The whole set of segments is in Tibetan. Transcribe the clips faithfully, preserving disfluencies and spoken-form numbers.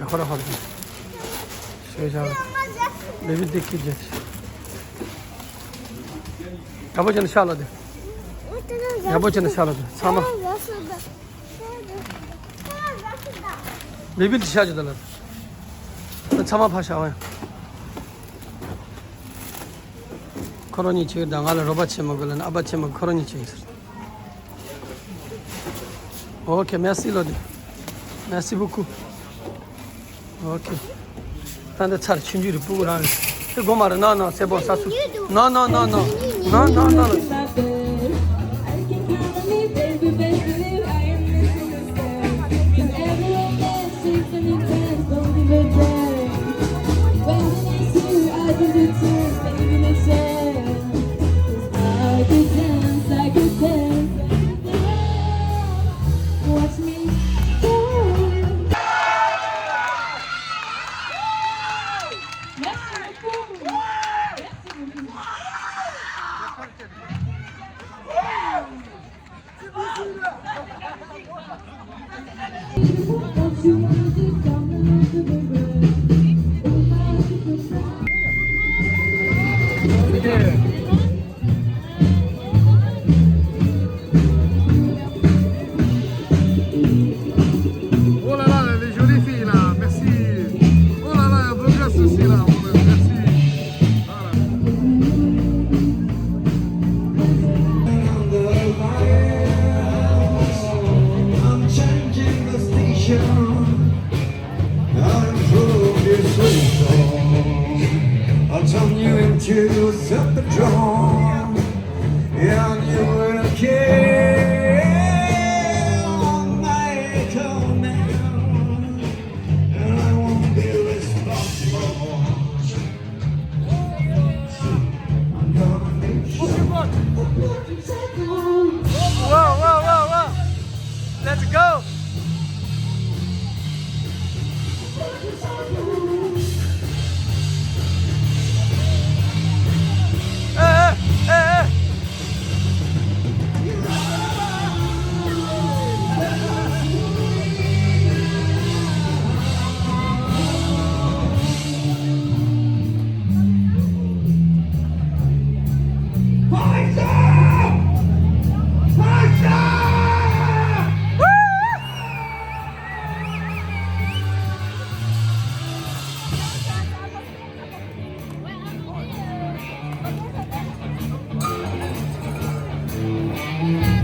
ཁོ་ར་ཧོར་གྱི་ཤོད་བྱ་ལ། ལེ་བི་དེ་ཁི་ཇེ་ཏི། ཡག་པོ་བྱས་ནས་ཤ་ལ་དེ། ཡག་པོ་བྱས་ནས་ཤ་ལ་དེ་ཚང་མ། ལེ་བི་དེ་ཤ་ཅིག་ད་ལ། ཚང་མ་ཕར་བཞག་ཨ་ཡ། ཁོ་རང་གཉིས་བྱེད་ཀྱི་ད། ང་ལ་རོགས་པ་བྱེད་མ་དགོས་ལབ་ན་ཨ་ཕ་བྱེད་མ་དགོས། ཁོ་རང་གཉིས་བྱེད་ཀྱི་ཟེར། ཨོ་ཁེ། མེ་སི་ལོ་དེ། མེ་སི་བུ་ཀུ། ཨོ་ཁེ། ད་འདི་ཚར་ཆུང་ཆུང་རེད། སྤུ་གུ་རང་རེད། དེ་དགོས་མ་རེད། ན་ན་སེ་པོ་ས་སུ། ན་ན་ན་ན། ན་ན་ན་ན། Oh là là, elle est jolie fille là, merci. Oh là là, un beau gosse aussi là, mon Dieu, merci. Voilà. I'm changing the station. I'm progressing. I'll turn you into a super drone. And you will kill my command. And I won't be responsible. I'm gonna make sure. Wow, wow, wow, wow. Let's go. Hey, hey, hey, hey.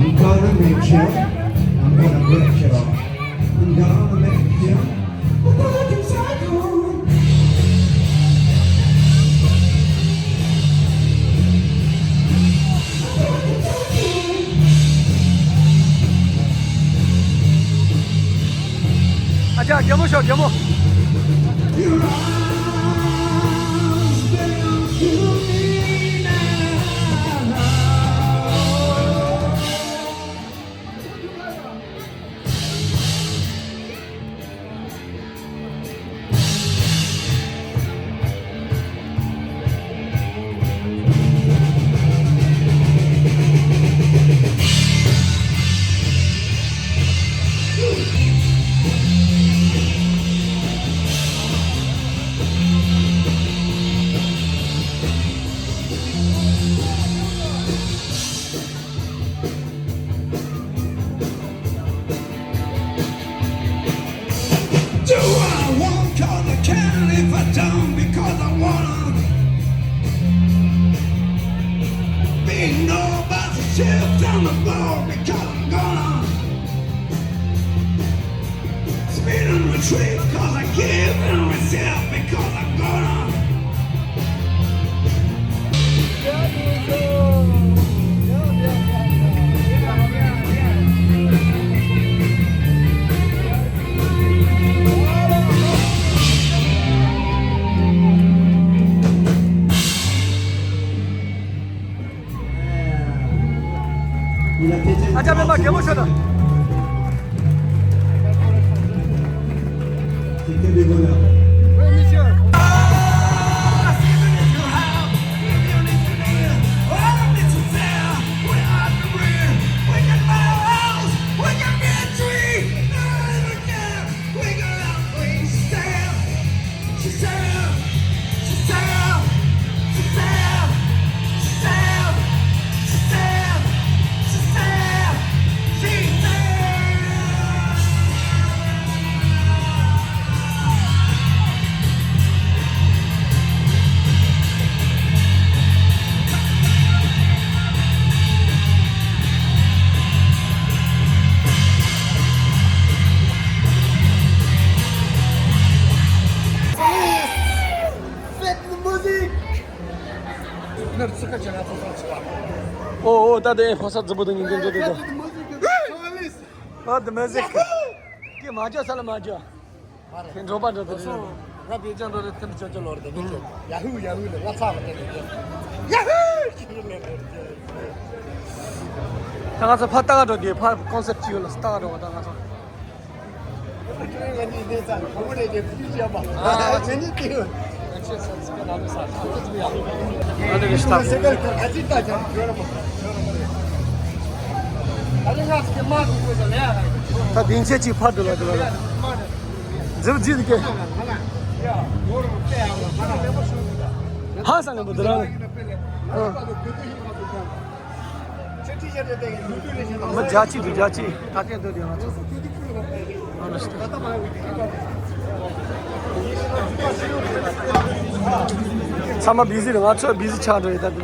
I'm gonna make you, I'm gonna break you, I'm gonna make you, I'm gonna make you psycho. ཨ་ཅག་གད་མོ་ཤོར། གད་མོ། Do I walk on the can if I don't? Because I wanna be nobody's shit on the board. Because I'm gonna spin and retreat. Because I give and receive. Because I'm gonna ཨ་ཅག་སྨན་པ་གད་མོ་ཤོར་དང་། ཨོ་ཨོ། ད་དེ་ཕོ་གསར་རྫི་པོ་དང་ཉིན་རྒྱུན་འགྲོ་དེ་ད། ཨ་དེ་མེ་ཟིག་གི་མ་འཇོག་ས་ལ་མ་འཇོག་དེ་འགྲོ་པ་འགྲོ་དེ་རེད། ང་བེད་ཅང་འགྲོ་རེད། ཁྱེད་ཚོ་ཅོ་ཅོ་ལོ་རེད་དེ་ཡ་ཧུ་ཡ་ཧུ་ལ་ང་ཚ་བ་དེ་རེད། ཡ་ཧུ་ཁྱེད་ལ་རེད། ད་ང་ཚོ་ཕ་ལྟ་ག་འགྲོ་དེ། ཕ་ཀོན་སར་ཊི་ཅིག་ཡོད་ལ་ལྟ་ག་འགྲོ་བ། ད་ང་ཚོ། ད་སྡིངས་ཆ་གཅིག་ཕར་འགྲོ་ལ་འགྲོ་ལ། འཛིབ་འཛིབ་ཀྱི། ཧ་སང་གི་འདུག་རང་། མི་བརྒྱ་གཅིག་འདུག་བརྒྱ་གཅིག་ད་ཐེངས་འདུག་དེ་ང་ཚོ། ཚང་མ་བི་ཟི་རེད། ང་ཚོ་བི་ཟི་ཆགས་འགྲོ་ཡི་ད་དེ་ན།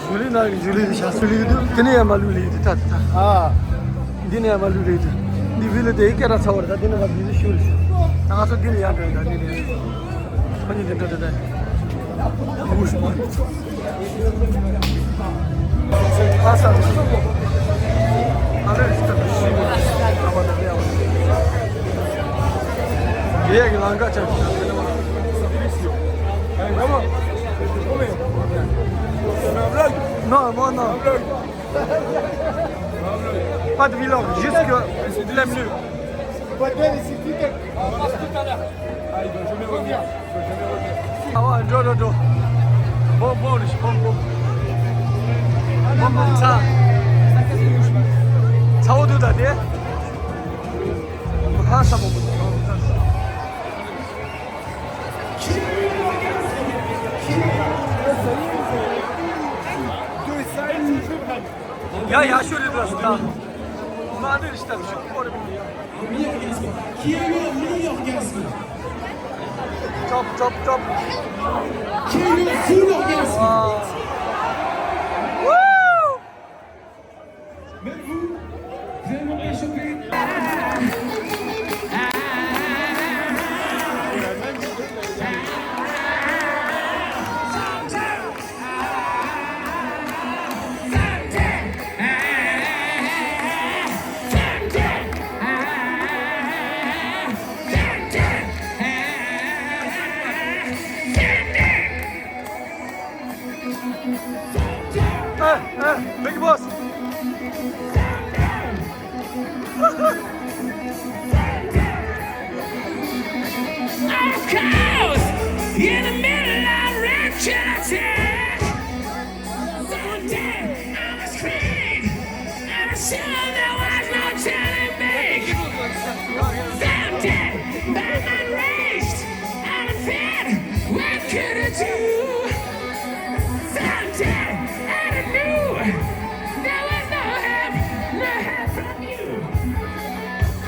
ཞུ་ལི་ན་ཞུ་ལི་རེད་ཤག་ཞུ་ལི་འདུག་དེ་ནས་ཡར་མར་ལུས་ལི་འདུག་ད་ད། ཨ། འདི་ནས་ཡར་མར་ལུས་ལི་འདུག་འདི་བི་ལི་དེ་སྐད་གྲགས་ཚ་བ་རེད། ད་འདི་ནས་མར་བི་ཟི་ཞུ་རེད། ད་ང་ཚོ་འདི་ནས་ཡར་འགྲོ་ཡི་ད་འདི་ནས། ཁོ་གཉིས་འདི་འགྲོ་དེ་ད། ཨུ་ཤུ་པ། ཨ་ས་རུ་སོང་གོ། ཨ་རེ་སྟབས་ཤིག་ཨ་བ་ད་ལེ་ཨ་བ། ཡེ་གི་ལང་ཀ་ཆ། Non, moi, non. Pas de vlog, juste que je l'aime mieux. Pas de vlog, c'est tout à l'heure. Ah, il doit jamais revenir. Il doit jamais revenir. Ah ouais, drôle, drôle, drôle. Bon, bon, bon, bon. Bon, bon, ça. Ça va, tout à fait. Ah, ça va, bon. ཡ་ཡ་ཤོད་རེད་ད་སུ་ད། མ་འདིར་ཤི་ད་ཤོག་པོ་རེད་མི་ཡ། Qui a eu un mini orgasme? Top, top, top. Qui a eu un full orgasme? Wow. Même vous, vous avez mon réchauffer. Hey, hey, Big Boss. Of course, in the middle of rapture attack, someday I was crying, and I sure there was no turning back. Someday, by my race, I'm fed, what could I do? Someday, I knew there was no help, no help from you.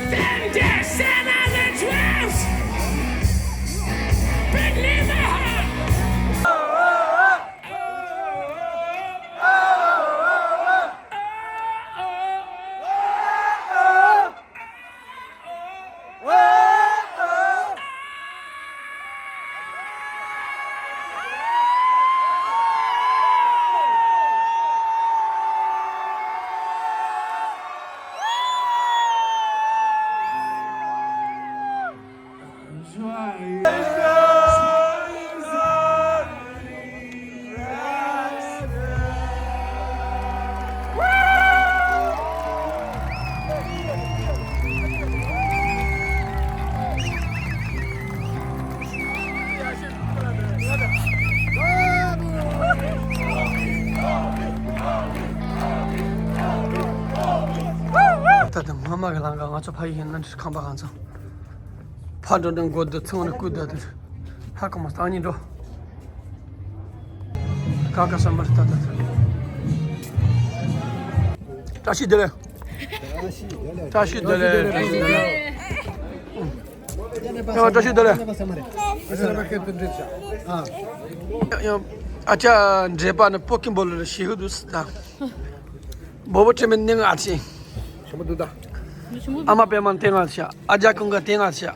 Someday, send out the drums, bring me my heart. ད་ལྟ་སྔོན་མ་གི་ལམ་ཁ། ང་ཚོ་ཕ་ཡུལ་ཡིན་ན་འདྲ། ཁང་པ་གང་ཚང་ཕར་འགྲོ་ན་མགོ་བདེ། ཚང་ནས་སྐུ་བདེ་དེ། ཧ་གོ་མ་སྟངས་ཉིན་འགྲོ། ཀ་ཀ་ས་མར་ཏ་ཏ་ཏ། བཀྲ་ཤིས་བདེ་ལེགས། བཀྲ་ཤིས་བདེ་ལེགས། བཀྲ་ཤིས་བདེ་ལེགས། ཡ་བཀྲ་ཤིས་བདེ་ལེགས། ཨ་ཅག་འདྲེས་པ་ནི་པོ་ཀི་འབོལ་ལ་ཞིག་འདུག་ད། བོ་བོ་ཁྲེ་མི་ནི་ང་ཆེ། ཨ་མ་པད་མ་དེ་ང་ཆེ། ཨ་ཅག་ཀུན་དགའ་དེ་ང་ཆེ།